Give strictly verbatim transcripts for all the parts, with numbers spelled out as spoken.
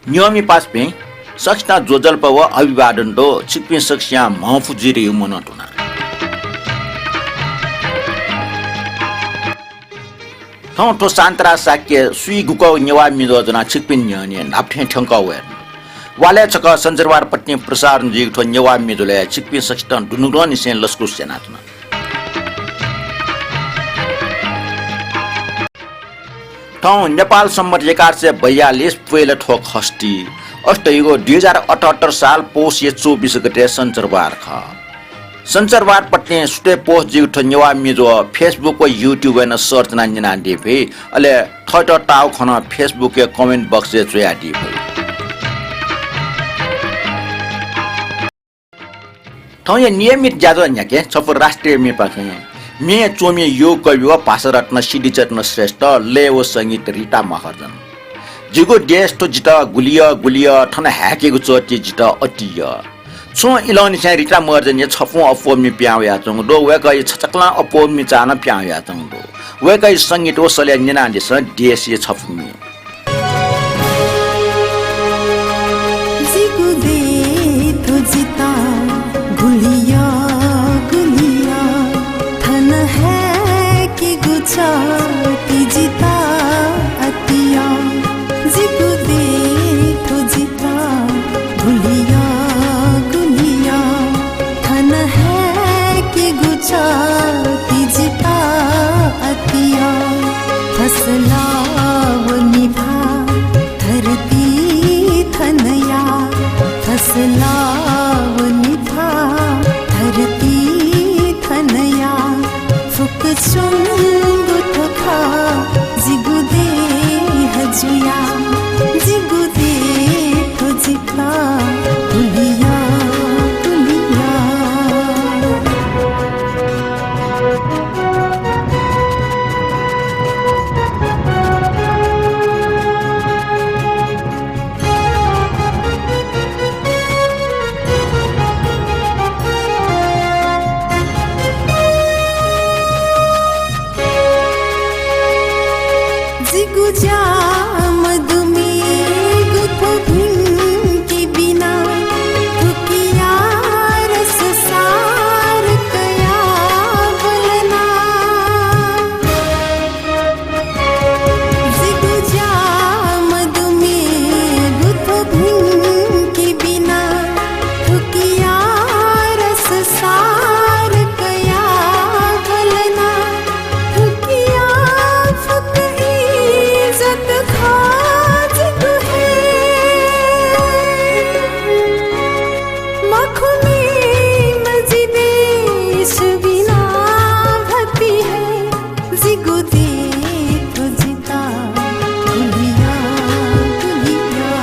नियमित पासापिं सकसितं ज्वजलपा व अभिवादन दु। छिकपिं सकसियां म्हफु जुइ धइगु मनंतुना। थौं थ्व शान्तरा शाक्य सुइ गुकः नेवाः म्येज्वः ज्वनाः छिकपिनि न्ह्यःने न्हापा थें थ्यंकः वये। वालय् छकः सञ्चरबार पतिं प्रसारण जुइगु थ्व नेवाः म्येज्वलय् छिकपिं सकसितं दुनुगलंनिसें लसकुस यानाच्वना। थौं नेपाल संवत् एघार सय बयालिस, पोहेला थ्व खष्ठी, अथे धइगु दुई हजार अठहत्तर साल पौषया चौबिस गते सञ्चरबार खः। सञ्चरबार पतिं सुथय् post जुइगु थ्व नेवाः म्येज्वः Facebook व YouTube-य् नं search यानाः न्यनादी फइ। अले थःत ताःगु खँ नं Facebook-या comment box-य् च्वयादी फइ। थौंया नियमित ज्याझ्वः न्ह्याके छपु राष्ट्रिय म्येपाखें म्यें च्वमि युवा कवि व भाषारत्न सिद्धिचरण श्रेष्ठ, लय व संगीत रिता महर्जन। जिगु देश थ्व जितः गुलि यः, गुलि यः, थन हाय्केगु चःति जितः अति यः। छुं इलंनिसें रिता महर्जनया छपुं अप्वः म्ये पिहां वयाच्वंगु दु। वय्कःया छचाःकलां अप्वः म्ये चां नं पिहां वयाच्वंगु दु। वय्कःया संगीत व सलय् न्यनादिसँ देशया छपु म्ये। जिगु देय् थ्व जितः गुलि यः, गुलि यः, थन हाय्केगु चःति जितः अति यः। जिगु देय् थ्व जितः गुलि यः, गुलि यः, थन हाय्केगु चःति जितः अति यः। फसला व निभाः धरती थनया, फसला व निभाः धरती थनया, फुक्कं च्वंगु थ्व खः जिगु देय् जुयाः, जिगु देय् थ्व जितः गुलि यः, गुलि यः। जिगु ज्या मदुमेगु थ्व भिंके बिना, थुकिया रस सार कयाः ब्वलना। जिगु ज्या मदुमेगु थ्व भिंके बिना, थुकिया रस सार कयाः ब्वलना। थुकिया फुक्क इज्जत खः जिगु हे। मखु मेम्ह जि देश बिना भति हे। जिगु देय् थ्व जितः गुलि यः, गुलि यः।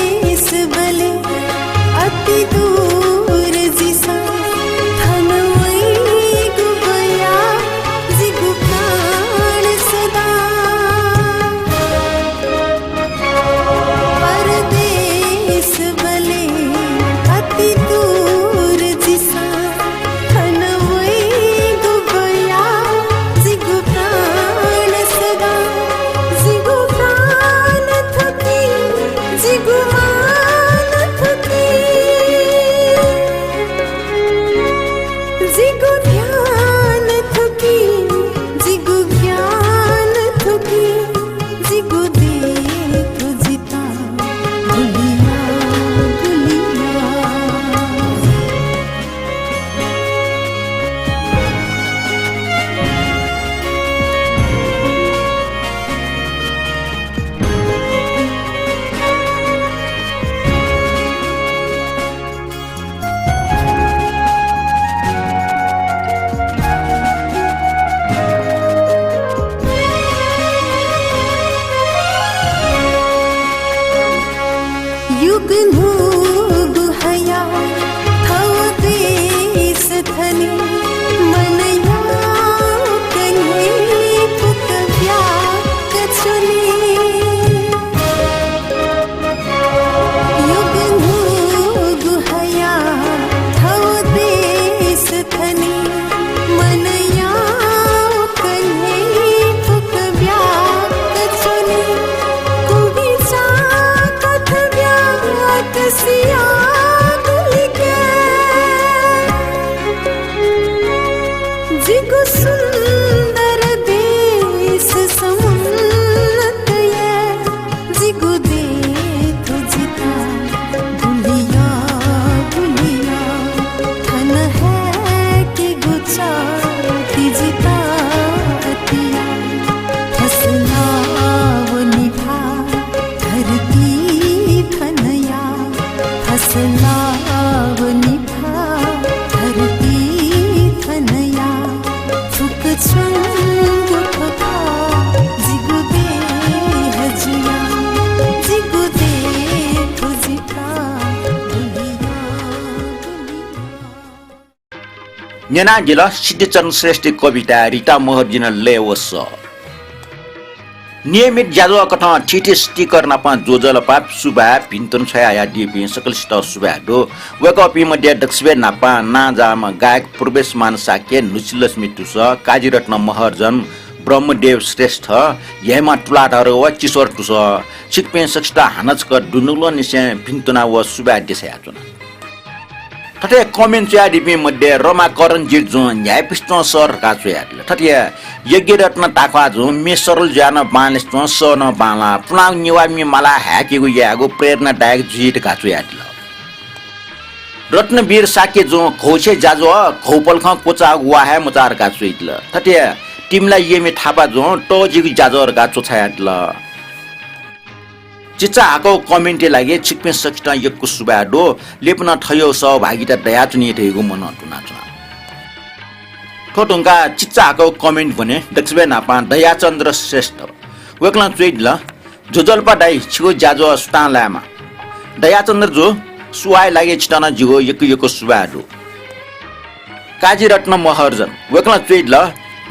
परदेशबलय् अति दूर जिसां थन वइगु बयाः जिगु प्राण सदां। परदेशबलय् अति दूर जिसां थन वइगु बयाः जिगु प्राण सदां, जिगु प्राण थुकी, जिगु मान थुकी, जिगु ध्यान थुकी, जिगु ज्ञान थुकी, जिगु देय् थ्व जितः गुलि यः, गुलि यः। युग न्हूगु हया थव देश थने मनया कन्हय् फुक्क ब्या न्यनादिल सिद्धिचरण श्रेष्ठ कविता, रिता महर्जन लय व सः। नियमित ज्याझ्वः कथं थीथी sticker नाप ज्वजलपा सुभाय् भिंतुना छ्वयाहयादीपिं सकलसित सुभाय् दु। वय्कःपिं मध्ये दकसिबय् न्हापां नांजाःम्ह गायक प्रवेशमान शाक्य, न्हुसिलक्ष्मी तुस, काजीरत्न महर्जन, ब्रह्मदेव श्रेष्ठ, हेमा तुलाधर व किशोर तुस, छिकपिं सकसित हानं छकः दुनुगलंनिसें भिंतुना व सुभाय् देछायाच्वना। थथे comment च्वयादीपिं मध्ये रमाकरणजित जुं न्ह्याइपुसे च्वं सः धकाः च्वयादिल। थथे यज्ञरत्न ताख्वाः जुं म्ये सरल जुयाः नं बांलासे च्वं सः नं बांलाः, पुलांगु नेवाः म्ये मालाः हाय्केगु यायेगु प्रेरणादायक जुइ धकाः च्वयादिल। रत्नवीर शाक्य जुं घौछेँ ज्याझ्वः घौपलखं क्वचाःगु वा हे मचाः धकाः च्वयादिल। थथे तिमिला येमी थापा जुं तःजिगु ज्याझ्वः धकाः च्वछायादिल। चिचाहाकःगु comment या लागि छिकपिं सकसितं यक्व सुभाय् दु। लिपा नं थज्याःगु सहभागिता दयाच्वनी धइगु मनं तुनाच्वना। थ्व धुंकाः चिचाहाकःगु comment ब्वने दकसिबय् न्हापां दयाचन्द्र श्रेष्ठ। वय्कलं च्वयादिल, ज्वजलपा दाइ, छिगु ज्याझ्वः सुतां लायेमा। दयाचन्द्र जु, सुवाःया लागि छितः नं जिगु यक्व यक्व सुभाय् दु। काजीरत्न महर्जन, वय्कलं च्वयादिल,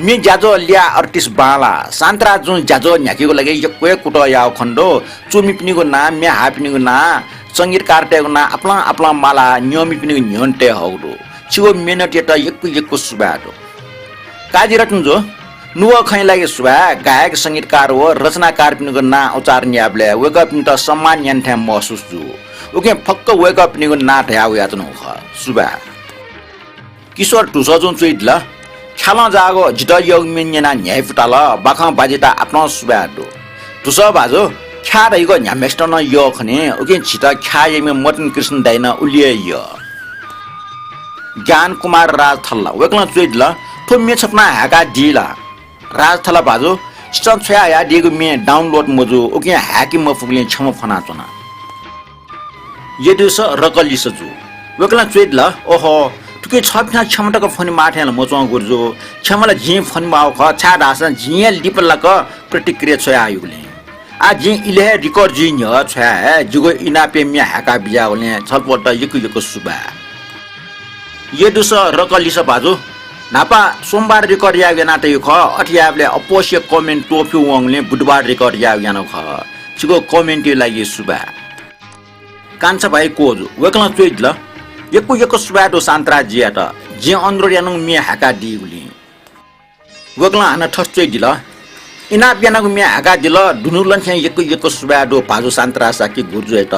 म्ये ज्याझ्वः ल्याः artist बांलाः, शान्तराज जुं ज्याझ्वः न्ह्याकेगु लागि यक्व हे कुतः याःगु खने दु। च्वमिपिनिगु नां, म्ये हाःपिनिगु नां, संगीतकारतय्गु नां आपालं आपालं मालाः न्यंमिपिनिगु न्ह्यःने तये हःगु दु। छिगु मेहनतयात यक्व यक्व सुभाय् दु। काजीरत्न जु, नुगः खँया लागि सुभाय्, गायक, संगीतकार व रचनाकारपिनिगु नां उच्चारण याःबलय् वय्कःपिन्त सम्मान यानाथें महसुस जू। उकिं फक्व वय्कःपिनिगु नां धया वयाच्वनागु खः। सुभाय्। किशोर धुसः जुं च्वयादिल, ख्यालं जाःगु जितः यःगु म्ये न्यनाः न्ह्याइपुसे ताल, बाखं बाजियात आपालं सुभाय् दु। धुसः भाजु, ख्याः धइगु न्ह्याम्हेसित नं यः खनी, उकिं झीत ख्याः यःम्ह मदन कृष्ण दाइ नं उलि हे यः। ज्ञान कुमार राजथला, वय्कलं च्वयादिल, थ्व म्ये छपु नं हाय्कादी ला? राजथला भाजु, छिसं छ्वयाहयादीगु म्ये download मजू, उकिं हाय्के मफुगुलिं क्षमा फ्वनाच्वना। यदुस रकलिस जु। वय्कलं च्वयादिल, ओहो, थुकी छःपिन्सं क्षमा तक फ्वनेमाः थें ला मच्वं गुरुजु। क्षमा ला जिं फ्वनेमाःगु खः, छाय्धाःसा जिं हे लिपा लाक प्रतिक्रिया छ्वयाहयागुलिं। आः जिं इलय् हे record जुइ न्ह्यः छ्वया हे जिगु इनापया म्ये हाय्का बिज्याःगुलिं छलपोलत यक्व यक्व सुभाय्। यदुस रकलिस भाजु, न्हापा सोमबार record यायेगु यानातयागु खः, अथे याःबलय् अप्वःसिया comment त्वःफिउ वंगुलिं बुधबार record यायेगु यानागु खः। छिगु comment या लागि सुभाय्। कान्छा भाइ कोजु, वय्कलं च्वयादिल, यक्व यक्व सुभाय् दु शान्तराज जुयात, जिं अनुरोध यानागु म्ये हाय्कादीगुलिं। वय्कलं हानं थथे च्वयादिल, इनाप यानागु म्ये हाय्कादिल, दुनुगलंनिसें यक्व यक्व सुभाय् दु भाजु शान्तराज शाक्य गुरुजुयात।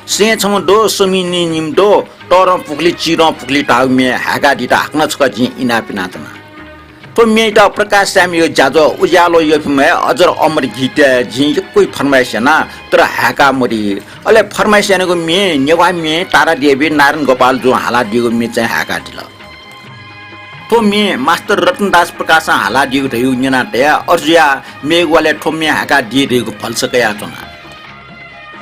सैं छम्ह दु, समिनि निम्ह दु, तःधं पुखुली चिधं पुखुली धाःगु म्ये हाय्कादीत हाकनं छकः जिं इनाप यानाच्वना। थ्व म्येयात प्रकाश स्यामीया ज्याझ्वः उज्यालो यःपिम्ह हे अजर अमर गीतय् जिं यक्व फर्माइस याना, तर हाय्का मदी। अले फर्माइस यानागु म्ये नेवाः म्ये तारा देवी नारायण गोपाल जुं हालादीगु म्ये चाहिँ हाय्कादिल। थ्व म्ये मास्टर रत्नदास प्रकाशं हालादीगु धइगु न्यना तया, अथे जुयाः मेगु वालय् थ्व म्ये हाय्कादी धइगु भलसा कयाच्वना।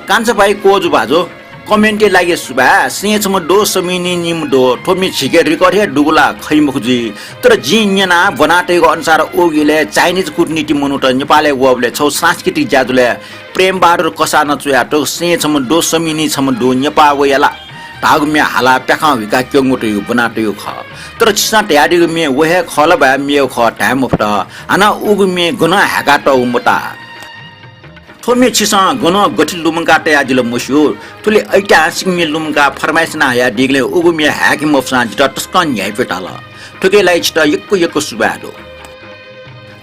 कान्छा भाइ कोजु भाजु, comment या लागि सुभाय्। सैं छम्ह दु, समिनि निम्ह दु। थ्व म्ये झीके record हे दुगु ला खइ मखु जुइ। तर जिं न्यना ब्वना तयागु अनुसार उगु इलय् Chinese कूटनीति मनूत नेपालय् वःबलय् छगू सांस्कृतिक ज्याझ्वलय् प्रेम बहादुर कसालं च्वयातःगु सैं छम्ह दु, समिनि छम्ह दु, नेपाः वया ला धाःगु म्ये हालाः प्याखं हुइका क्यंगु तयागु ब्वना तयागु खः। तर छिसं धयादीगु म्ये व हे खः ला वा मेगु खः धाये मफुत। हानं उगु म्ये गनं हाय्कातःगु मताः। थ्व म्ये छिसं गनं गथे लुमंका तयादिल मस्यू। थुलि ऐतिहासिक म्ये लुमंकाः फर्माइस याना हयादीगुलिं उगु म्ये हाय्के मफुसां जितः तसकं न्ह्याइपुसे ताल। थुकिया लागि छितः यक्व यक्व सुभाय् दु।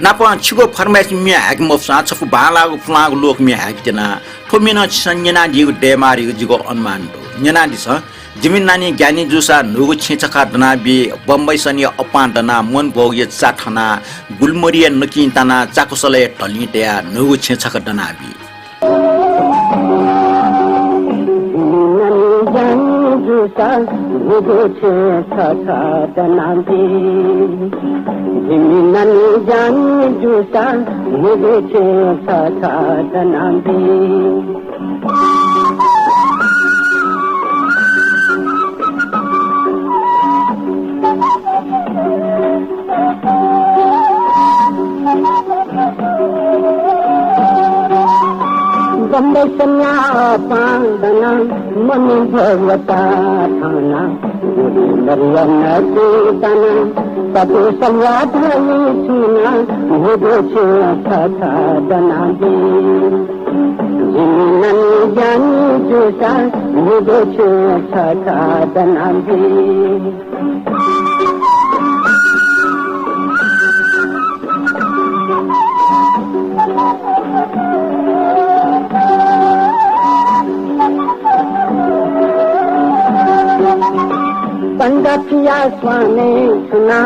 नापं छिगु फर्माइस म्ये हाय्के मफुसां छपु बांलाःगु पुलांगु लोक म्ये हाय्के त्यना। थ्व म्ये नं छिसं न्यनादीगु दयेमाः धइगु जिगु अनुमान दु। न्यनादिसँ। जिमि नानी ज्ञानी जूसा न्हूगु छेँ छखा दनाबी, बम्बई सनिया अपां दनाः मन भ्वःगुया चा थनाः, गुलमरिया नकिं तानाः, चाकुसलया धलिं तयाः न्हूगु छेँ छखा दनाबी। जिमि नानी ज्ञानी जूसा न्हूगु छेँ छखा दनाबी। जिमि नानी ज्ञानी जूसा न्हूगु छेँ छखा दनाबी। बम्बई सनिया अपां दनाः, मन भ्वःगुया चा थनाः, गुरु मरियम चेतना, पति संवाद छुना, न्हूगु छेँ छखा दनाबी। जिमि ननी ज्ञानी जूसा, न्हूगु छेँ छखा दनाबी। पण्डा थिया स्वाने छुना,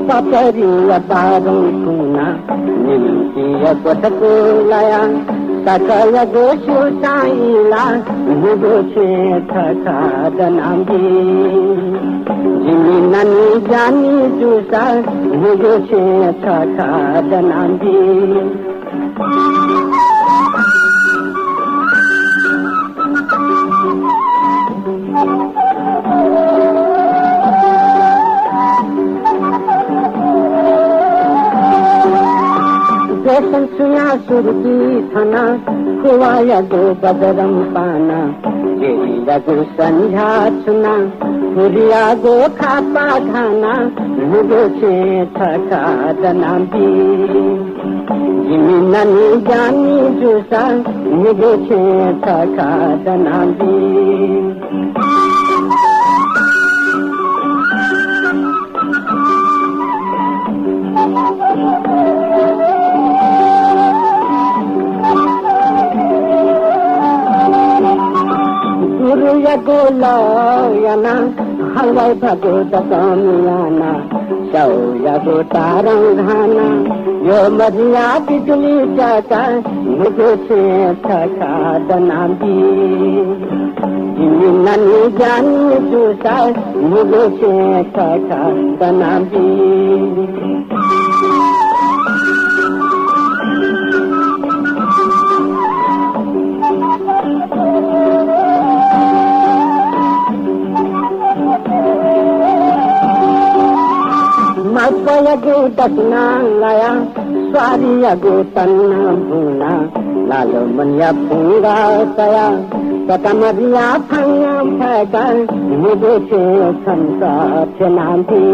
पपरिया बारौं छुना, निम्तिया कोठकुलाया, सकयगो स्यू साइला, न्हूगु छेँ छखा दनाबी। जिमि ननी ज्ञानी जूसा, न्हूगु छेँ छखा दनाबी। देशन सुया सुरुकी थना, खुवायागु बजरम पाना, जेरियागु संझा छुना, हुरियागु खापा घाना, न्हूगु छेँ छखा दनाबी। जिमि ननी ज्ञानी जूसा, न्हूगु छेँ छखा दनाबी। गुरुयागु लः याना, हलवाइ भागु दसौं याना, स्याउयागु तारं घाना, यो मरिया बिजुली च्याका, न्हूगु छेँ छखा दनाबी। जिमि ननी ज्ञानी जूसा, न्हूगु छेँ छखा दनाबी। मास्पयागु दसना लाया, स्वारियागु तन्ना बुना, लालमनिया फुंगा तया, ततामरिया फंगा फय्का, न्हूगु छेँ छन्त थ्यनाबी।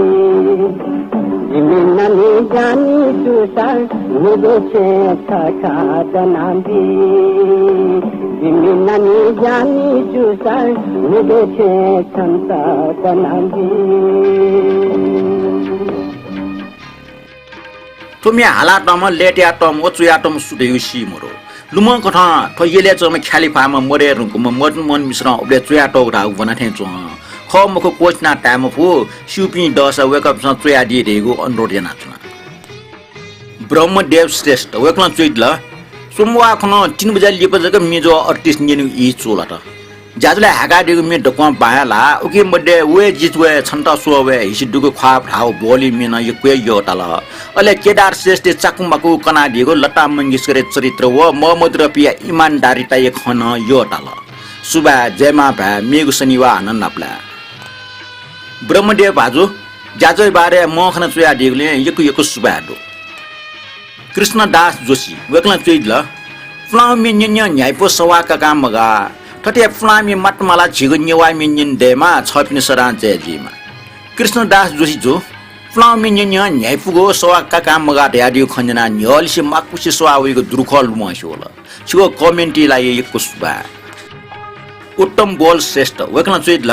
जिमि ननी ज्ञानी जूसा, न्हूगु छेँ छखा दनाबी। जिमि ननी ज्ञानी जूसा, न्हूगु छेँ छन्त दनाबी। थ्व म्ये हालातःम्ह, लय्‌तायातःम्ह व च्वयातःम्ह सु धइगु सी मरु। लुमंकथं थ्व यलय् च्वंम्ह ख्यालि फाःम्ह मदये धुंकूम्ह मदनमोहन मिश्रं उबलय् च्वयातःगु धाःगु ब्वना थें च्वं। खः मखु क्वःछिना ताये मफु, स्यूपिं दःसा वय्‌कःपिन्सं च्वयादी धइगु अनुरोध यानाच्वना। ब्रह्मदेव श्रेष्ठ वय्‌कलं च्वयादिल। सोमवाः खुन्हु तीन बजे लिपा जक म्ये ज्वः अड्तीस न्यनेगु ई चूलात। ज्याझ्वलय् हाय्‌कादीगु म्ये दक्वं बांया ला, उकी मध्ये व हे जितः वये, छन्त स्वः वये, हिसि दुगु ख्वाः धाःगु बोली म्ये नं यक्व हे यःताल। अले केदार श्रेष्ठया चाकु माकु कनादीगु लता मंगेशकरया चरित्र व मोहम्मद रफीया इमानदारिताया खँ नं यःताल। सुभाय्, जय मां भाय्, मेगु शनिवाः हानं नापलाये। ब्रह्मदेव भाजु, ज्याझ्वःया बारे मखना च्वयादीगुलिं यक्व यक्व सुभाय् दु। कृष्णदास जोशी वय्‌कलं च्वयादिल, पुलांम्ह म्ये न्यनेगु न्ह्याइपुगु सवाः काकां मगाः। थथे पुलांम्ह म्ये मात्तमाला झीगु नेवाः म्ये न्यने दयेमा, छःपिनि सदां जय जुइमा। कृष्णदास जोशी जु, पुलांम्ह म्ये न्यनेगु न्ह्याइपुगु सवाः काकां मगाः धयादीगु खँ न्यनाः न्ह्यःलिसे माकुसे सवाः वइगु दुरुखः लुमंसे वल। छिगु comment-या लागि यक्व सुभाय्। उत्तम बोल श्रेष्ठ वय्‌कलं च्वयादिल,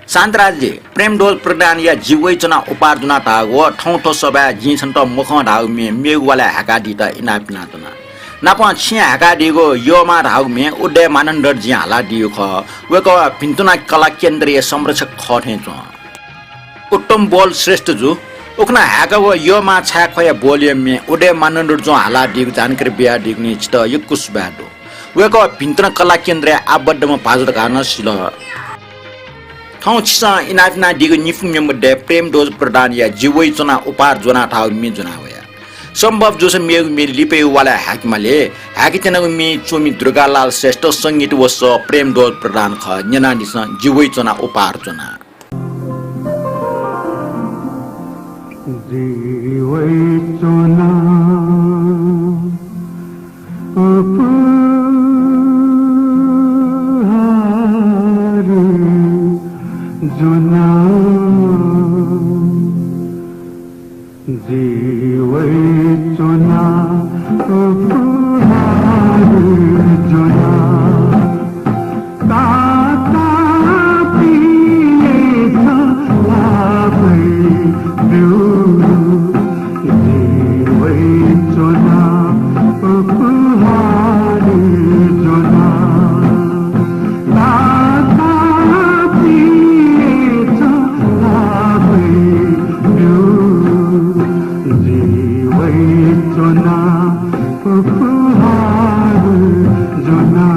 शान्तराज जी, प्रेमध्वज प्रधानया जि वइच्वना उपार्जना धाःगु व थौं थ्व सभाय् जिं छन्त मखं धाःगु म्ये मेगु वालय् हाय्‌कादीत इनाप यानाच्वना। नापं छिं हाय्‌कादीगु यःमां धाःगु म्ये उदय मानन्धरजुं हालादीगु खः। वय्‌कः भिन्तुना कला केन्द्रया संरक्षक खः थें च्वं। उत्तम बोल श्रेष्ठ जु, उखुन्हु हाय्‌कागु यःमां छाय् ख्वया बोलीया म्ये उदय मानन्धरजुं हालादीगु जानकारी बियादीगुलिं छितः यक्व सुभाय् दु। वय्‌कः भिन्तुना कला केन्द्रय् आबद्धम्ह भाजु धकाः नं सिल। थौं छिसं इनाप यानादीगु निपु म्ये मध्ये प्रेमध्वज प्रधानया जि वइच्वना उपार्जना धाःगु म्ये ज्वना वया। सम्भव जूसा मेगु म्ये लिपाया वालय् हाय्‌केमाली। हाय्‌केत्यनागु म्ये च्वमि दुर्गालाल श्रेष्ठ, संगीत व सः प्रेमध्वज प्रधान खः। न्यनादिसँ, जि वइच्वना उपार्जना। जि वइच्वना उपहार ज्वना। फुहार ज्वना।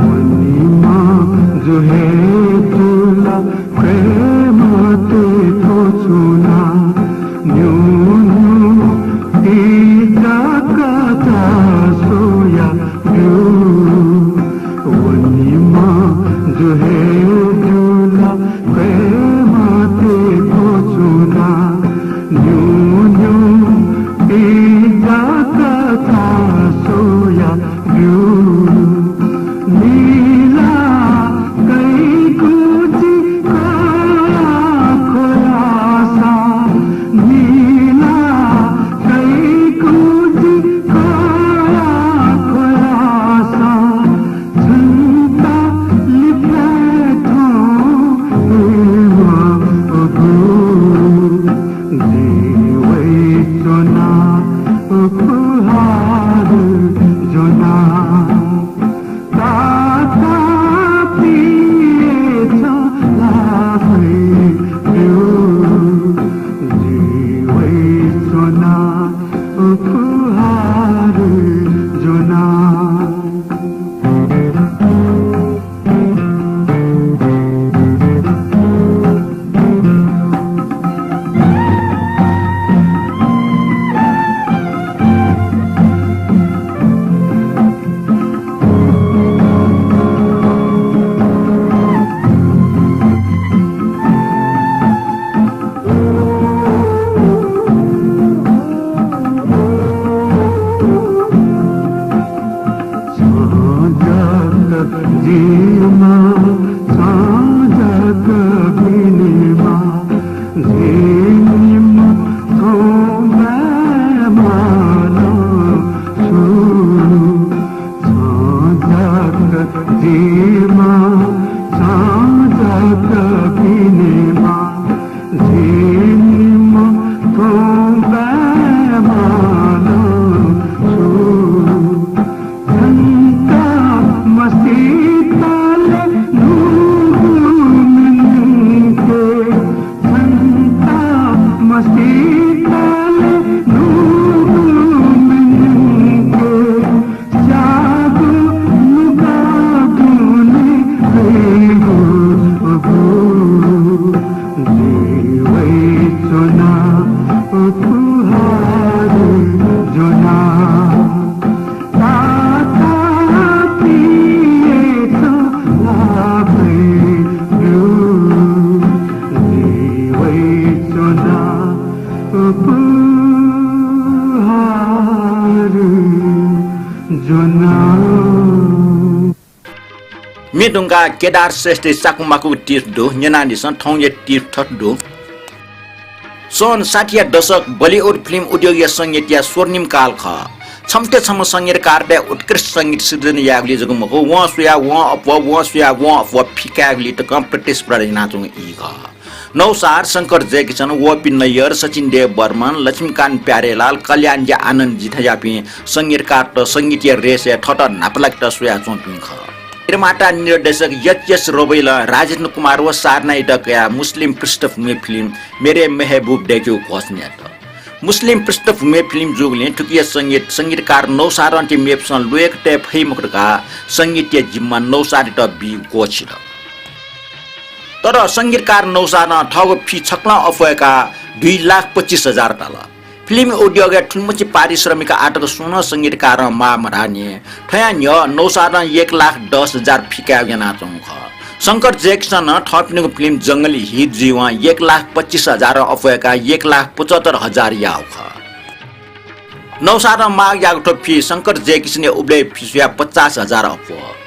वनेमा जु हे जुल, प्रेम ते थ्व छुं नं न्यू न्यू तिजक चासोया ब्यू। वनेमा जु हे जुल, प्रेम ते थ्व छुं नं न्यू न्यू तिजक चासोया ब्यू। निला कैगु जि कला खोलासा, निला कैगु जि कला खोलासा, झन्ता लिपा थ्व प्रेम अगु। जि वइच्वना फुहार ज्वना। तातापिं छलाफय् ब्यू। जि वइच्वना फुहार ज्वना। छं जक जिमा, छं जक बिनेमा, झी निम्ह थौं बाय् माल छु। छं जक जिमा, छं जक बिनेमा, झी निम्ह थौं बाय् माल छु। झन्ता मसीतले न्हूगु मिनके, झन्ता मसीतले न्हूगु मिनके, स्याःगु नुगः दुने वइगु अगु। जि वइच्वना फुहार ज्वना। तातापिं छलाफय् ब्यू। जि वइच्वना फुहार ज्वना। म्ये धुंकाः केदार श्रेष्ठया चाकु माकुगु tips दु, न्यनादिसँ। थौंया tips थथे दु। सन् साठीया दशक बलिउड फिल्म उद्योगया संगीतया स्वर्णिम काल खः। छम्हसिया छम्ह संगीतकारतय् उत्कृष्ट संगीत सिर्जना यायेगुलिइ जक मखु, वं स्वयाः वं अप्वः, वं स्वयाः वं अप्वः फि कायेगुलिइ तकं प्रतिस्पर्धा यानाच्वंगु ई खः। नौशाद, शंकर जयकिशन, ओपी नैयर, सचिन देव बर्मन, लक्ष्मीकान्त प्यारेलाल, कल्याण जे आनन्दजी थज्याःपिं संगीतकारत संगीतया रेसय् थःत न्हापालाकेत स्वयाच्वंपिं खः। निर्माता निर्देशक एच एस रबैलं राजेन्द्र कुमार व शारनायात कयाः मुस्लिम पृष्ठभूमि फिल्म मेरे महबूब दय्केगु घोषणा यात। मुस्लिम पृष्ठभूमि फिल्म जूगुलिं थुकिया संगीत, संगीतकार नौशादं ति मेपिसं ल्वय्क तये फइ मखु धकाः संगीतया जिम्मा नौशादयात बीगु क्वःछिल। तर संगीतकार नौशादं थःगु फि छकलं अप्वय्काः दुई लाख पच्चिस हजार धाल। फिल्म उद्योगय् थुलिमछि पारिश्रमिक आःतक सुं नं संगीतकारं माः मधाःनि। थ्वयां न्ह्यः नौशादं एक लाख दस हजार फि कायेगु यानाच्वंगु खः। शंकर जयकिशनं थःपिनिगु फिल्म जंगली हिट जुइवं एक लाख पच्चिस हजार अप्वय्काः एक लाख पचहत्तर हजार याःगु खः। नौशादं माग याःगु थ्व फि शंकर जयकिशनया उबलय् फि स्वयाः पचास हजार अप्वः।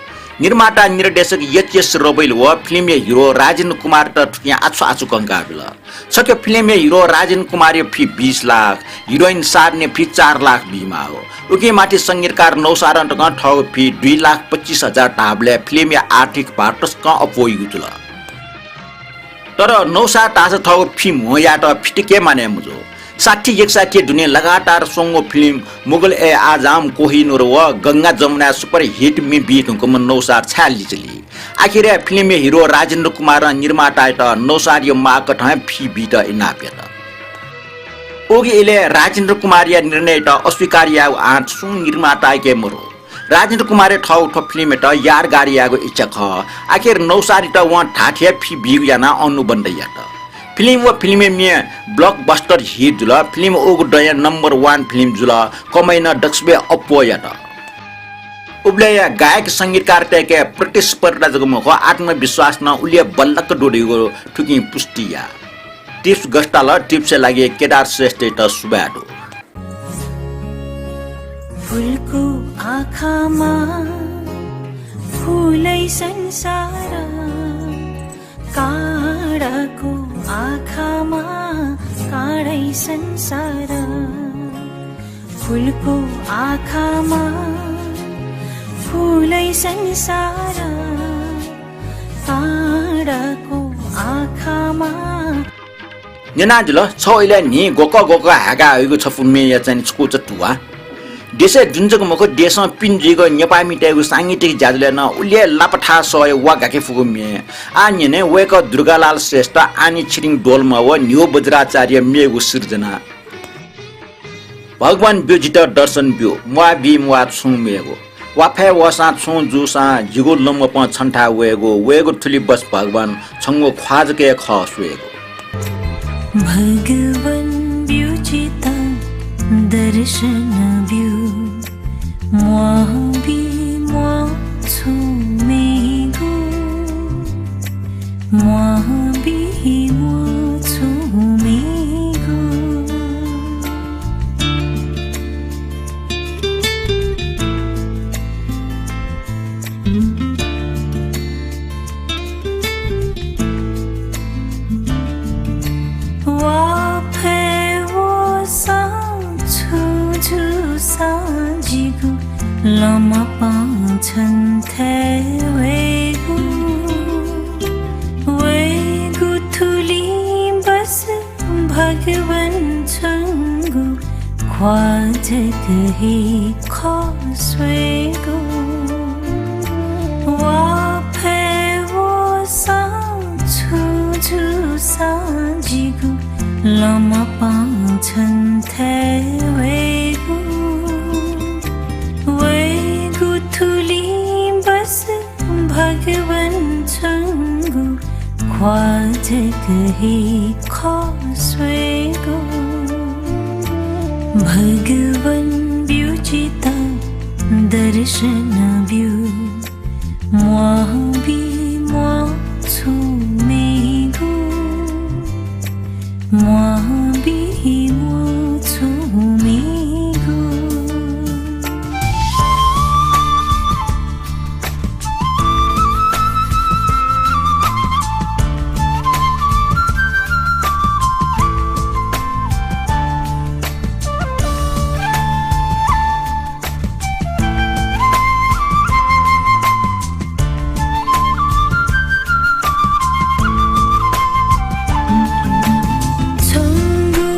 निर्माता निर्देशक एच एस रबैल व फिल्मया हिरो राजेन्द्र कुमारत थुकिं आछु आछु कंकाः बिल। छखे फिल्मया हिरो राजेन्द्र कुमारया फि बीस लाख, हिरोइन शारनाया फि चार लाख बीमाःगु। उकिं माथि संगीतकार नौशादं तकं थःगु फी दुई लाख पच्चिस हजार धाःबलय् फिल्मया आर्थिक भार तसकं अप्वः वइगु जुल। तर नौशाद धाःसा थःगु फिल्म ह्वँ यायेत फितिके मानय् मजू। साठी एकसाठी दुने लगातार स्वंगू फिल्म मुगल ए आजम, कोहिनूर व गंगा जमुनाय् super hit म्ये बी धुंकूम्ह नौशाद छाय् लिचिली? आखिरय् फिल्मया हिरो राजेन्द्र कुमारं निर्मातायात नौशादया माग कथं हे फी बीत इनाप यात। उगु इलय् राजेन्द्र कुमारया निर्णययात अस्वीकार यायेगु आँट सुं निर्मातायाके मदु। राजेन्द्र कुमारया थःगु थ्व फिल्मयात यादगार यायेगु इच्छा खः। आखिर नौशादयात वं धाःथें फी बीगु यानाः अनुबन्ध यात। फिल्म व फिल्मया म्ये blockbuster hit जुल। फिल्म उगु दँया number one फिल्म जुल। कमाइ नं दक्वसिबय् अप्वः यात। उबलय्‌या गायक संगीतकारतय्‌के प्रतिस्पर्धा जक मखु, आत्मविश्वास नं उलि हे बल्लाक दु धइगु थुकिं पुष्टि याः। Tips गथे ताल, Tipsया लागि केदार श्रेष्ठयात सुभाय् दु। फुलको आँखामा फुलै संसार, काँडाको आँखामा काँडै संसार। फुलको आँखामा फुलै संसार, काँडाको आँखामा। न्यनादिल, छ इलय् न्हि ग्वक्क ग्वक्क हाय्‌का हइगु छपु म्येया चाहिँ छकूचा तुवाः। देशय् दुने जक मखु, देशं पिने जुइगु नेपाःमितय्‌गु सांगीतिक ज्याझ्वलय् नं उलि हे लापा थासःया वा गाके फुगु म्ये। आः न्यने, वय्‌कः दुर्गालाल श्रेष्ठ, आनी छिरिङ डोल्मा व न्ह्यू बज्राचार्य मेगु सिर्जना। भगवान ब्यु जितः दर्शन ब्यु, म्वाः बी म्वाः छुं मेगु। वा फय् वःसां छुं जूसां जिगु लँमपं छन्थाय् वयेगु, वयेगु थुलि बस भगवान छंगु ख्वाः जक हे खः स्वयेगु। भगवान ब्यु जितः दर्शन ब्यु, म्वाः बी म्वाः छुं मेगु, म्वाः बी म्वाः छुं मेगु। वा फय् वःसां छुं जूसां जिगु लँमपं छन्थाय् वयेगु, वयेगु थुलि बस भगवान छंगु ख्वाः जक हे खः स्वयेगु। वा फय् वःसां छुं जूसां जिगु लँमपं छन्थाय् वयेगु, वयेगु थुलि बस भगवान छंगु ख्वाः जक हे खः स्वयेगु। भगवान ब्यु जितः दर्शन ब्यु, म्वाः बी म्वाः छुं मेगु, म्वाः बी म्वाः छुं मेगु। छंगु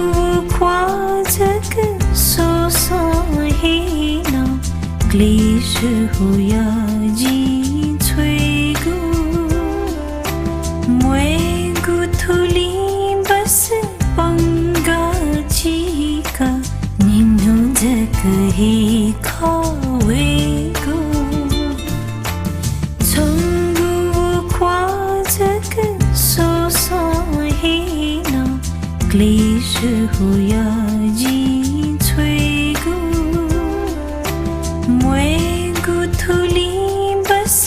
ख्वाः जक स्वसं हे नं क्लेश हुयाः जिं छ्वयेगु, म्वायेगु थुलि बस पंगा चिका निन्हु जक हे खः वयेगु। छंगु ख्वाः जक स्वसं हे नं क्लेश हुयाः जिं छ्वयेगु, म्वायेगु थुलि बस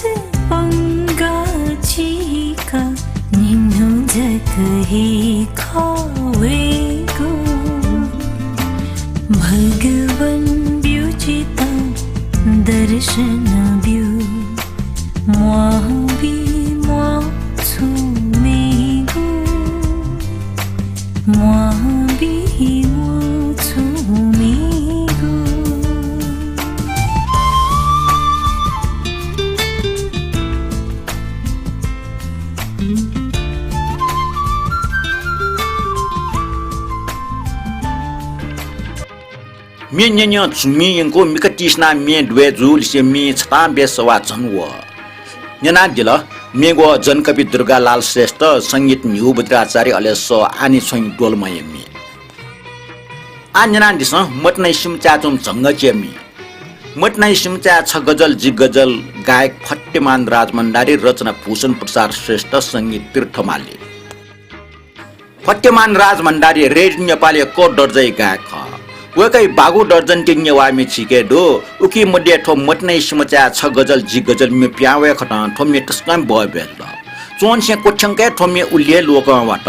पंगा चिका निन्हु जक हे खः वयेगु। भगवान ब्यु जितः दर्शन ब्यु, म्वाः बी म्वाः छुं मेगु, म्वाः बी म्वाः म्ये न्यं न्यं झुम्मि यंकू मिखा तिसिनाः म्ये द्वये जूलिसे म्ये छतां बये सवाः झन वः। न्यनादिल, म्ये ग्वः जनकवि दुर्गालाल श्रेष्ठ, संगीत न्हिगू बज्राचार्य, अले सः आनि छ्वइँ डोलमया म्ये। आः न्यनादिसँ मतिनाया सिमचाय् च्वंम्ह झंगःचिया म्ये। मतिनाया सिमचाय् छ गजल जि गजल, गायक फतेमान राजभण्डारी, रचना भूषण प्रसाद श्रेष्ठ, संगीत तीर्थ माली। फतेमान राजभण्डारी रेडियो नेपालया क दर्जाया गायक खः। वय्‌कःया बागु दर्जन तिनि नेवाः म्ये झीके दु। उकी मध्ये थ्व मतिनाया सिमचाय् छ गजल जि गजल म्ये पिहां वये खतं थ्व म्ये तसकं बहःबहः जुल। च्वंनिसें क्वथ्यंक हे थ्व म्ये उलि हे लोकं वात।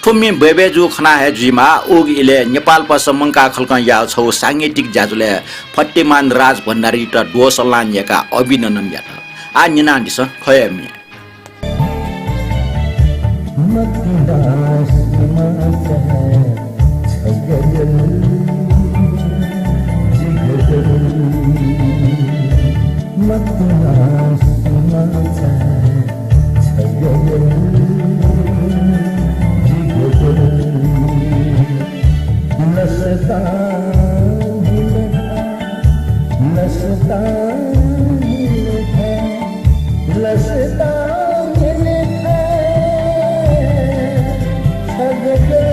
थ्व म्ये बय्‌बय् जूगु खनाः हे जुइमाः, उगु इलय् नेपालपासा मंकाः खलकं याःगु छगू सांगीतिक ज्याझ्वलय् फतेमान राजभण्डारीयात द्वसल्लां न्यय्‌काः अभिनन्दन यात। आः न्यनादिसँ थ्वया म्ये। मतिनाया सिमचाय् छ गजल जि गजल। मतिनाया सिमचाय् छ गजल जि गजल। लसतां हिल था, लसतां हिल था, लसतां हिल था, छ गजल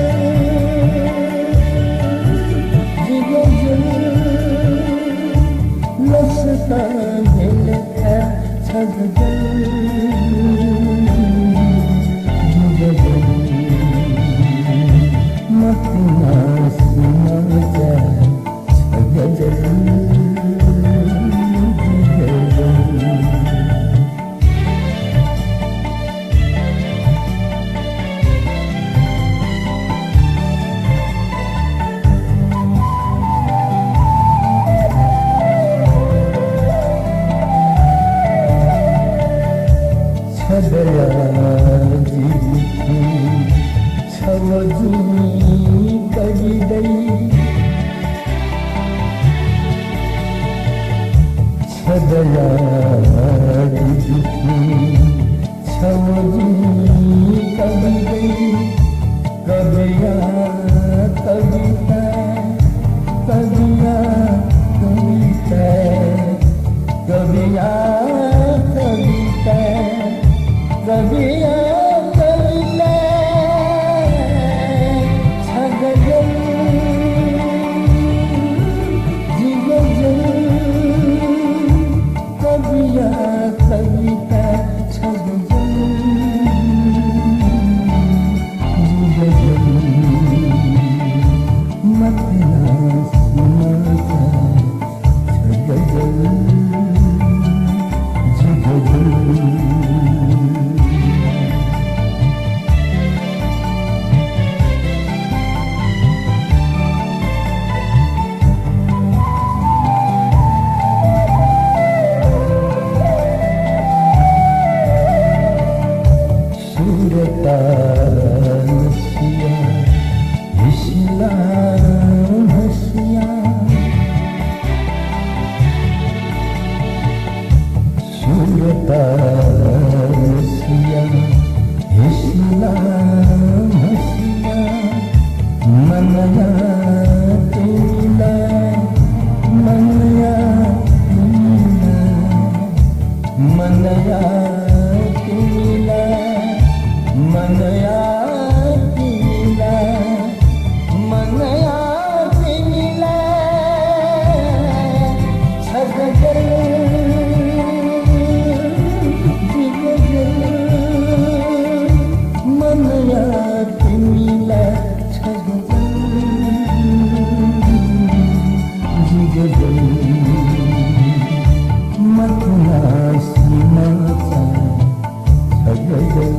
जि गजल। लसतां हिल था, छ गजल जि गजल। मतिनाया सिमचाय् छगू जुइ कवि दइ, छगू जुइ कवि दइ, कविया कविता, कविया कविता, कविया कविता, कविया कविता, छ गजल जि गजल, कविया कविता, छ गजल जि गजल। मतिनाया सिमचाय् छ गजल जि गजल। सुरताल सिया हिसिला म्हसिया, सुरताल सिया हिसिला म्हसिया, मनया तिमिला, मनया तिमिला, मनया तिमिला, मनया तिमिला, मनया तिमिला, छ गजल जि गजल, मनया तिमिला, छ गजल जि गजल। मतिनाया सिमचाय् छ गजल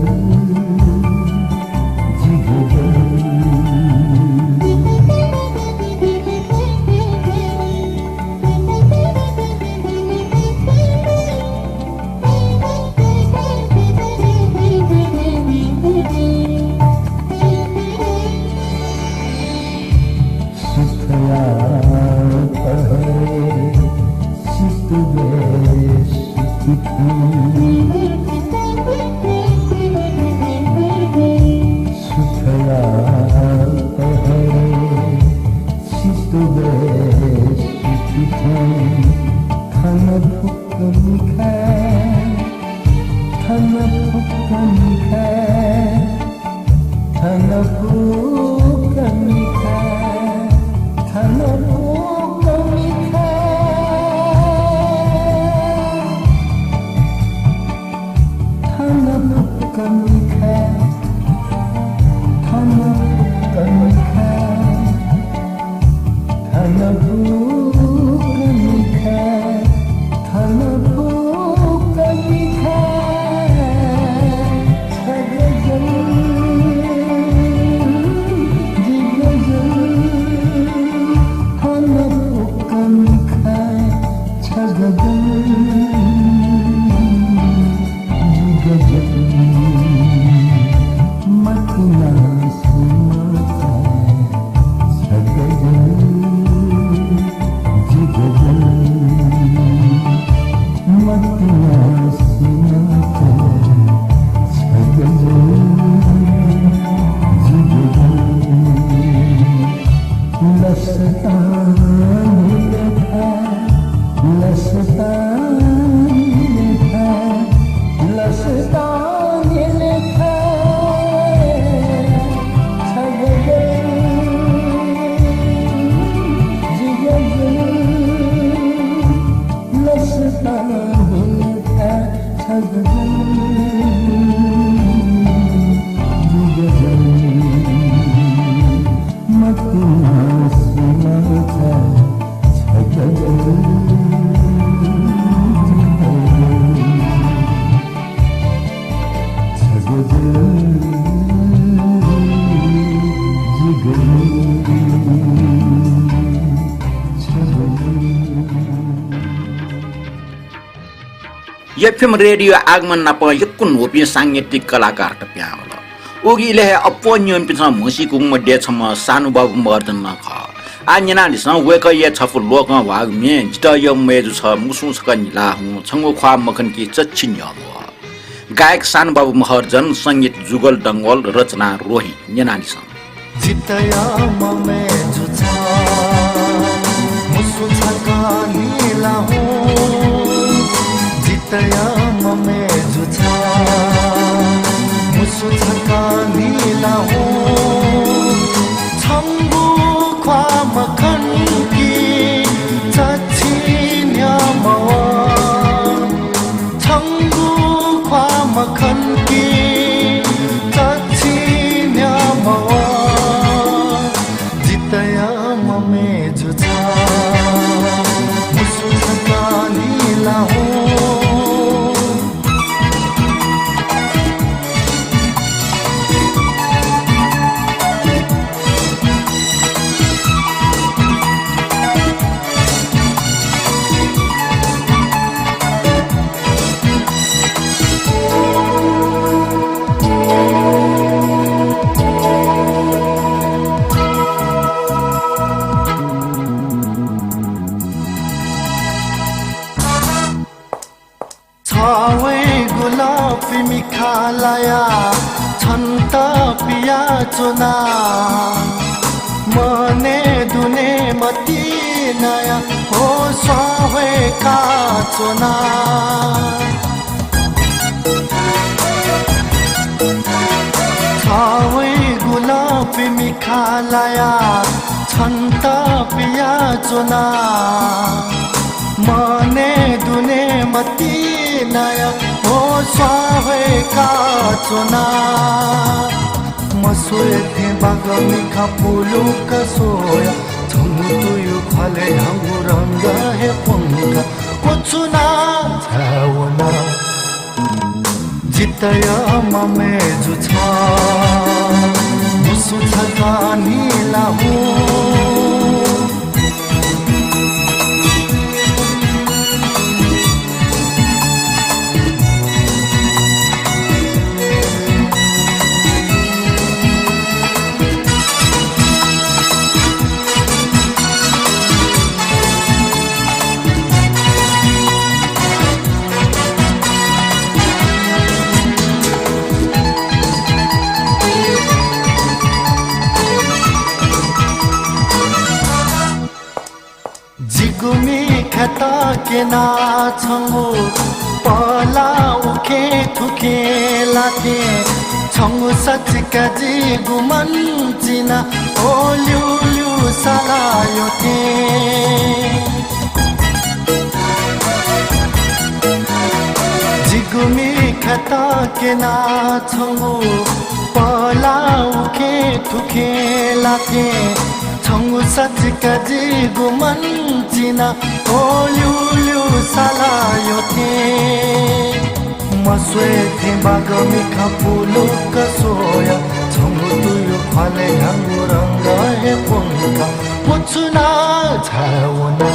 जि गजल। सुथया पहरे सितुबे सितुथी। सुथया पहरे सितुबे एफएम रेडियो आगमन नाप यक्व न्हूपिं सांगीतिक कलाकारत पिहां वल। उगु इलय् हे अप्वः न्यंपिन्सं म्हसीकूगु मध्ये छम्ह सानुबाबु महर्जन नं खः। आः न्यनादिसँ, वय्कःया छपु लोकं ह्वाःगु म्ये जितः यःम्ह मय्जु छ, मुसुं छकः निला हुँ, छंगु ख्वाः मखन कि चच्छि न्ह्यः मवः। गायक सानुबाबु महर्जन, संगीत जुगल डंगोल, रचना रोहिं। न्यनादिसँ। जितः यःम्ह मय्जु छ, मुसुं छकः निला हुँ। जितः यःम्ह मय्जु छ, मुसुं छकः निला हुँ। छंगु ख्वाः मखन कि चच्छि न्ह्यः मवः। छंगु ख्वाः मखन कि चच्छि न्ह्यः मवः। जितः यःम्ह मय्जु छ, मुसुं छकः निला हुँ। छवय् गुलाफी मिखा लाया छन्त पियाच्वना। मनय् दुने मतिनाया हो स्वां ह्वय्काच्वना। छवय् गुलाफी मिखा लाया छन्त पियाच्वना। मनय् दुने मतिनाया हो स्वां ह्वय्काच्वना। मस्वये थें बागः मिखा पुलुक्क स्वया। छंगु तुयु ख्वालय् ह्याउँगु रंग हे प्वंका क्वछुना झायेवना। जितः यःम्ह मय्जु छ, मुसुं छकः निला हुँ। जिगु मिखाय्त क्यना छंगु पहला उखें थुखें लाथें। छंगु सचिका जिगु मन चिना ओ ल्यूल्यू साला यःथें। जिगु मिखाय्त क्यना छंगु पहला उखें थुखें लाथें। छंगु सचिका जिगु मन चिना ओ ल्यूल्यू साला यःथें। मस्वये थें बागः मिखा पुलुक्क स्वया। छंगु तुयु ख्वालय् ह्याउँगु रंग हे प्वंका क्वछुना झायेवना।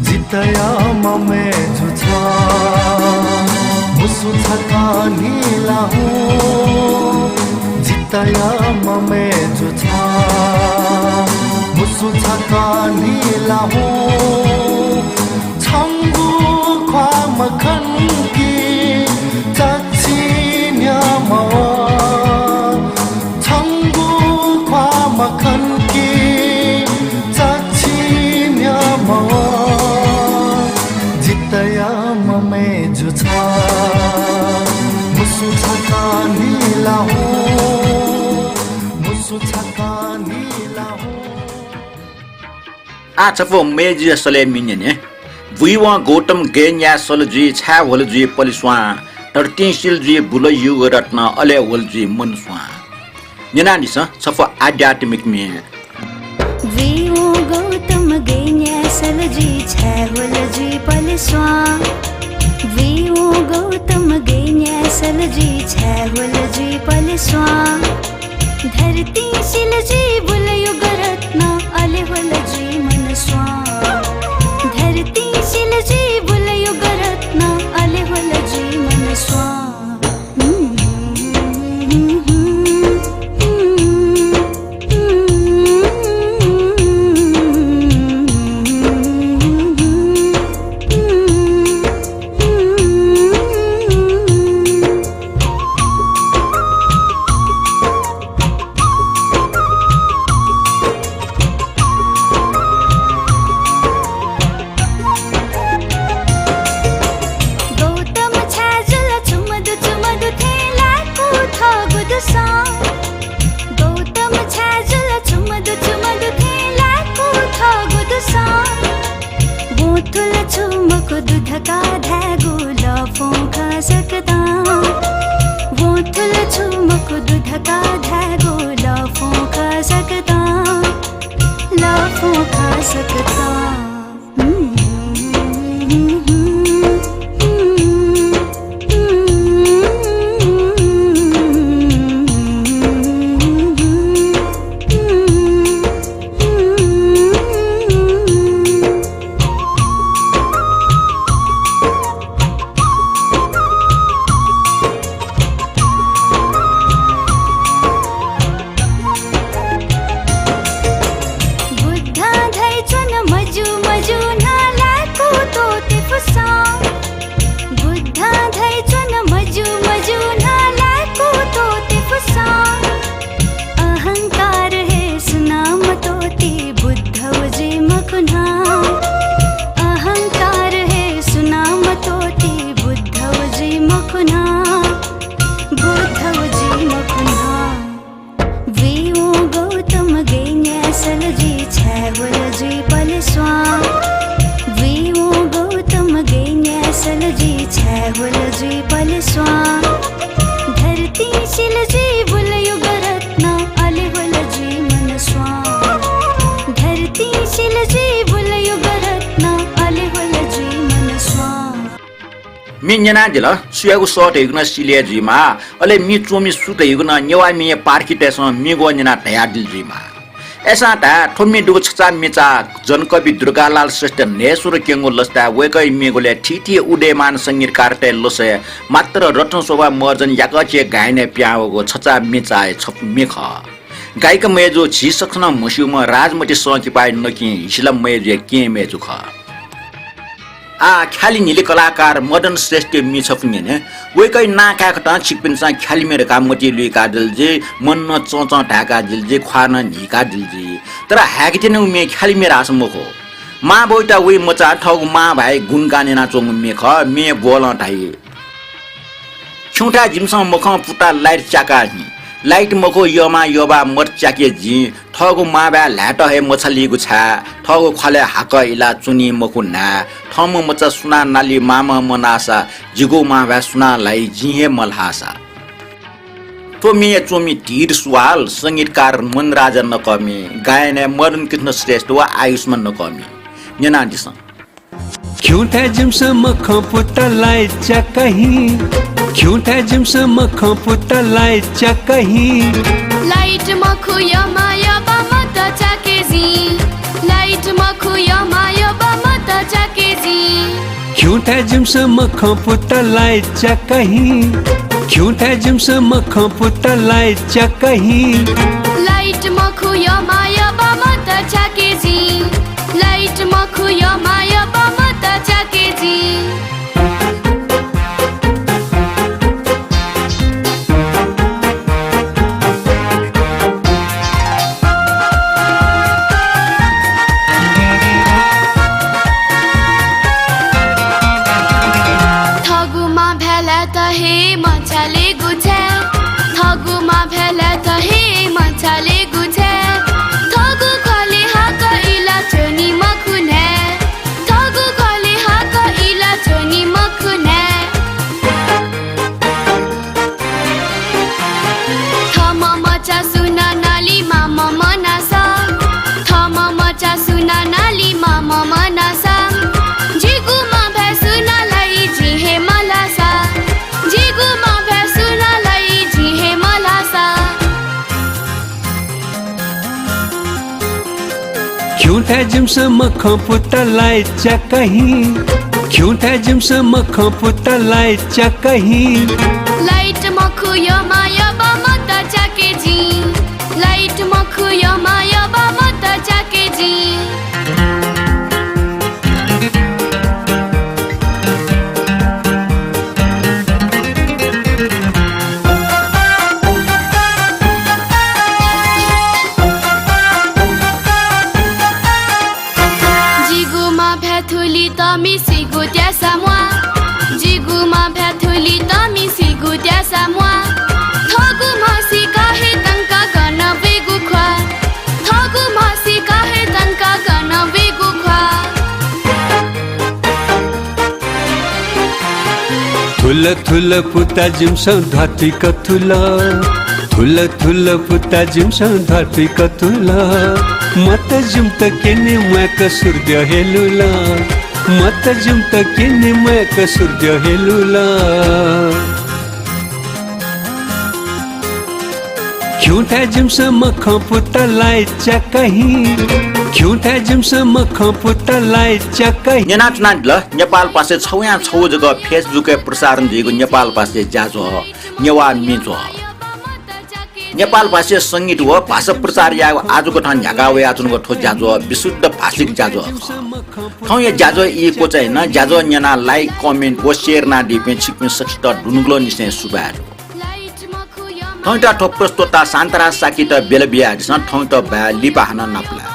जितः यःम्ह मय्जु छ, मुसुं छकः निला हुँ। जितः यःम्ह मय्जु छ, मुसुं छकः निला हुँ। छंगु ख्वाः मखन कि चच्छि न्ह्यः मवः। छंगु ख्वाः मखन कि आः छपु मय्जुया सलय् मि न्यने। बुइवं गौतम गय् न्याये सल जुइ, छाय् ह्वल जुइ पलिस्वां। धरतीं सिल जुइ बुल युगरत्न, अले ह्वल जुइ मनस्वां। न्यनादिसँ छपु आध्यात्मिक म्ये। बुइवं गौतम गय् न्याये सल जुइ, छाय् ह्वल जुइ पलिस्वां। बुइवं गौतम गय् न्याये सल जुइ, छाय् ह्वल जुइ पलिस्वां। धरतीं सिल जुइ बुल युगरत्न, अले ह्वल जुइ मनस्वां। धरतीं सिल जुइ बुल युगरत्न, अले ह्वल जुइ मनस्वां। गौतम छाय् जुल छु मदु छु मदु थें लाय्कू थःगु दुसं। गौतम छाय् जुल छु मदु छु मदु थें लाय्कू थःगु दुसं। वं थुल छु मखु दु धकाः धायेगु लफुं खः सकतां। वं थुल छु मखु दु धकाः धायेगु लफुं खः सकतां। लफुं खः सकतां। बुद्धं धइच्वन मजू मजू न्हालाय्कू त्वःते फुसं। बुद्धं धइच्वन मजू मजू न्हालाय्कू त्वःते फुसं। अहंकार हे सुनां मत्वःति बुद्ध व जुइ मखु न्हां। अहंकार हे सुनां मत्वःति बुद्ध व जुइ मखु न्हां। बुद्ध व जुइ मखु न्हां। बुइवं गौतम गय् न्याये सल जुइ छाय् ह्वल जुइ पलिस्वां। बुइवं गौतम गय् न्याये सल जुइ छाय् ह्वल जुइ पलिस्वां। धरतीं सिल जुइ बुल युगरत्न अले ह्वल जुइ मनस्वां। धरतीं सिल जुइ बुल युगरत्न अले ह्वल जुइ मनस्वां। म्ये न्यनादिल, सुयागु सः धइगु नं सिले जुइमाः, अले म्ये च्वमि सु धइगु नं नेवाः म्ये पारखीतय्सं म्ये ग्वः न्यनाः धयादिल जुइमाः। अय्सां धाये, थ्व म्ये दुगु छचाः म्येचाः जनकवि दुर्गालाल श्रेष्ठ न्हय्सुर क्यंगु लसताय् वय्कःया म्ये ग्वलय् थीथी उदयमान संगीतकारतय् लसय् मात्र रत्नशोभा महर्जन याकःचि गायनय् पिहां वःगु छचाः म्येचाःया छपु म्ये खः। गायिका मय्जु झी सकसिनं म्हस्यूम्ह राजमति संकिपाया नकिं हिसिला मय्जुया केहेँ मय्जु खः। आः ख्यालि न्हिलि कलाकार मदन श्रेष्ठया म्ये छपु न्यने। वय्कःया नां काय्कथं छिकपिन्सं ख्यालि म्ये धकाः मतिइ लुइकादिल जुइ, मनं चंचं धाय्कादिल जुइ, ख्वाः नं न्हीकादिल जुइ। तर हाय्के त्यनागु म्ये ख्यालि म्ये धाःसा मखु। मांबौयात वइ मचां थःगु मांभाय् गुणगान यानाच्वंगु म्ये खः, म्ये ग्वलं धाइ। खिउँथाय् जिमिसं मखं पुता light च्याका हिं। Light मखु, यःमां यःबाः मत च्याके जिं। थःगु मांभाय् ल्हायेत हे मछालीगु छाय्, थःगु ख्वालय् हाकः इलाः च्वनी मखु न्हाय्। थःम्ह मचा सुनां नाली मांम्ह मनाःसा, जिगु मांभाय् सुनां लाइ जिं हे मल्हाःसा। थ्व म्येया च्वमि धीर सुवाल, संगीतकार मनराजा नकःमि, गायनय् मदन कृष्ण श्रेष्ठ व आयुष्मान नकःमि। न्यनादिसँ। खिउँथाय् जिमिसं मखं पुता light च्याका हिं। खिउँथाय् जिमिसं मखं पुता light च्याका हिं। Light मखु यःमां यःबाः मत च्याके जिं। Light मखु यःमां यःबाः मत च्याके जिं। खिउँथाय् जिमिसं मखं पुता light च्याका हिं। खिउँथाय् जिमिसं मखं पुता light च्याका हिं। Light मखु यःमां यःबाः मत च्याके जिं। Light मखु यःमां यःबाः मत च्याके जिं। थःगु मांभाय् ल्हायेत हे मछालीगु छाय्। थःगु मांभाय् ल्हायेत हे मछा नानालिमा ममनासा, जिगु मांभाय् सुनालाई जिं हे मलासा, जिगु मांभाय् सुनालाई जिं हे मलासा। खिउँथाय् जिमिसं मखं पुता लाइट च्याकाहिं। खिउँथाय् जिमिसं मखं पुता लाइट च्याकाहिं। लाइट मखु यमा यबा मत च्याके जिं। लाइट मखु यमा यबा मत च्याके जिं। जिगु मांभाय् थुलि तमिसिगु त्यासा म्वाः। जिगु मांभाय् थुलि तमिसिगु त्यासा म्वाः। थःगु म्हसिका हे तंका गन वइगु ख्वाः। थःगु म्हसिका हे तंका गन वइगु ख्वाः। थुल थुल पुता जिमिसं ध्वाथुइक थुल। थुल थुल पुता जिमिसं ध्वाथुइक थुल। मत जिमित क्यने म्वाय्क सूर्य हेलुल। मत जिमित क्यने म्वाय्क सूर्य हेलुल। खिउँथाय् जिमिसं मखं पुता लाइट च्याकाहिं। खिउँथाय् जिमिसं मखं पुता लाइट च्याकाहिं। न्यनाच्वनादिल, नेपालपासे छगूयां छगू जक Facebook-य् प्रसारण जुइगु नेपालपासे ज्याझ्वः, नेवाः म्ये ज्वः। नेपालभाषाया संगीत व भाषा प्रचार यायेगु आजुकथं न्ह्याका वयाच्वंगु थ्व ज्याझ्वः विशुद्ध भाषिक ज्याझ्वः खः। थौंया ज्याझ्वः ई क्वचाय् यानाः ज्याझ्वः न्यनाः like, comment व share यानादीपिं छिकपिं सकसित दुनुगलंनिसें सुभाय् दु। थौंयात थ्व प्रस्तोता शान्तराज शाक्ययात ब्यलबियादिसँ। थौंयात बाय्, लिपा हानं नापलाये।